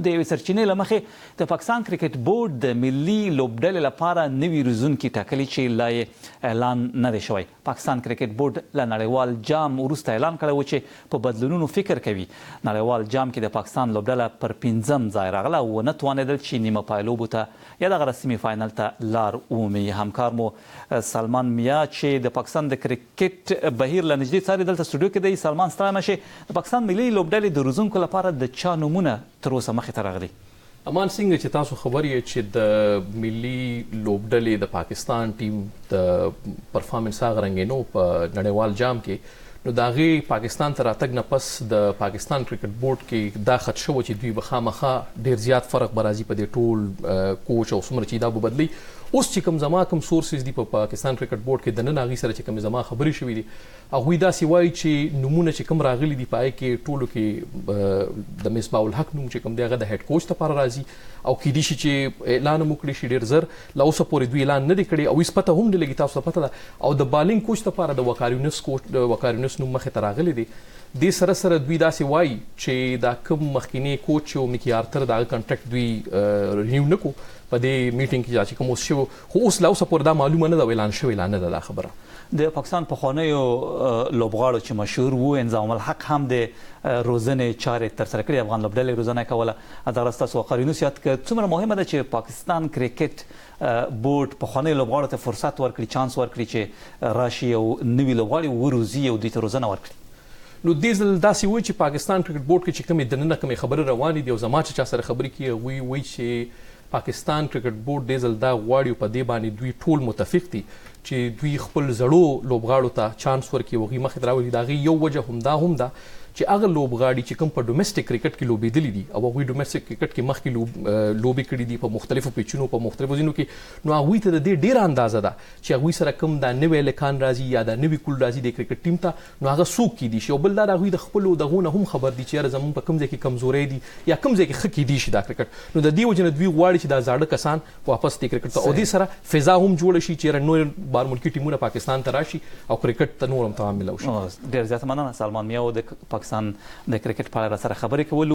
د یوې سرچینې له مخې د پاکستان کرکټ بورډ د ملي لوبډلې لپاره نوي روزونکي ټاکلي چې لا یې اعلان نه دی شوی. پاکستان کرکټ بورډ له نړیوال جام وروسته اعلان کړی و چې په بدلونونو فکر کوي. نړیوال جام کې د پاکستان لوبډله پر پنځم ځای راغله او ونه توانېدل چې نیمه پایلوبو ته یا دغه راز سیمي فاینل ته لار ومومي. همکار مو سلمان میا چې د پاکستان د کرکټ بهیر له نږدې څاري دلته سټوډیو کې دی. سلمان ستړی مه شې، د پاکستان ملي لوبډلې د روزونکو لپاره د چا نومونه تر اوسه مخې ته راغلي؟ امان څنګه چې تاسو خبر یې چې د ملي لوبډلې د پاکستان ټیم د پرفارمنس هغه رنګ نو په نړیوال جام کې، نو د هغې پاکستان ته راتګ نه پس د پاکستان کرکټ بورډ کې دا خدشه وه چې دوی به خامخا ډیر زیات فرق به راځي په دې ټول کوچ او څومره چې دا به بدلی. اوس چې کوم زما کوم سورسز دي په پاکستان کرکټ بورډ کې دننه، هغې سره چې کوم زما خبرې شوې دي، هغوی داسې وایي چې نومونه چې کوم راغلي دي، په هغې کې ټولو کې د مصباح الحق نوم چې کوم دی، هغه د هډ کوچ لپاره راځي او کیدی شي چې اعلان هم وکړي شي ډیر زر. لا اوسه پورې دوی اعلان نه دی کړی او هیڅ پته هم نه لګي، تاسو ته پته ده. او د بالینګ کوچ لپاره د وقار یونس کوچ، د وقار یونس نوم مخې ته راغلی دی. دې سره سره دوی داسې وایي چې دا کوم مخکینی کوچ چې میکي آرتر، د هغه کنټراکټ دوی رینیو نه کو په دې میټینګ کې چې کوم اوس شوی، خو اوس لا اوسه پورې دا معلومه نه ده، اعلان شوې لا نه ده دا خبره. د پاکستان پخوانیو لوبغاړو چې مشهور وو، انضمام الحق هم د روزنې چارې ترسره کړې، افغان لوبډلې روزنه کوله. دغه راز تاسو وقار یونس یاد کړ. څومره مهمه ده چې پاکستان کرکټ بورډ پخوانیو لوبغاړو ته فرصت ورکړي، چانس ورکړي چې راشي او نوي لوبغاړي وروزي او دوی ته روزنه ورکړي؟ نو دې ځل داسې وایي چې پاکستان کرکټ بورډ کې چې کومې دننه کومې خبرې روانې دي او زما چې چا سره خبرې کړي، هغوی وایي چې پاکستان کرکټ بورډ دې ځل دا غواړي او په دې باندې دوی ټول متفق دي چې دوی خپل زړو لوبغاړو ته چانس ورکړي او هغوی مخې ته راولي. د هغې یو وجه هم دا هم ده چې هغه لوبغاړي چې کوم په ډومېسټک کرکټ کې لوبېدلي دي او هغوی ډومېسټک کرکټ کې مخکې لوبې کړې دي په مختلفو پیچونو، په مختلفو ځینو کې، نو هغوی ته د دې ډېره اندازه ده چې هغوی سره کوم دا نوی هلکان راځي یا دا نوي کول راځي د کرکټ ټیم ته، نو هغه څوک کیدی شي. او بل دا د هغوی د خپلو دغو نه هم خبر دي چې یاره زمونږ په کوم ځای کې کمزوري دي یا کوم ځای کې ښه کیدی شي دا کرکټ. نو د دې وجې نه دوی غواړي چې دا زاړه کسان واپس دې کرکټ ته او دې سره فضا هم جوړه شي چې یاره نور بهر ملکي ټیمونه پاکستان ته راشي او کرکټ ته نور هم توان ملو شي. ډېر زیاته مننه سلمان میاو، د پاکستان د کرکټ په اړه را سره خبرې کولو.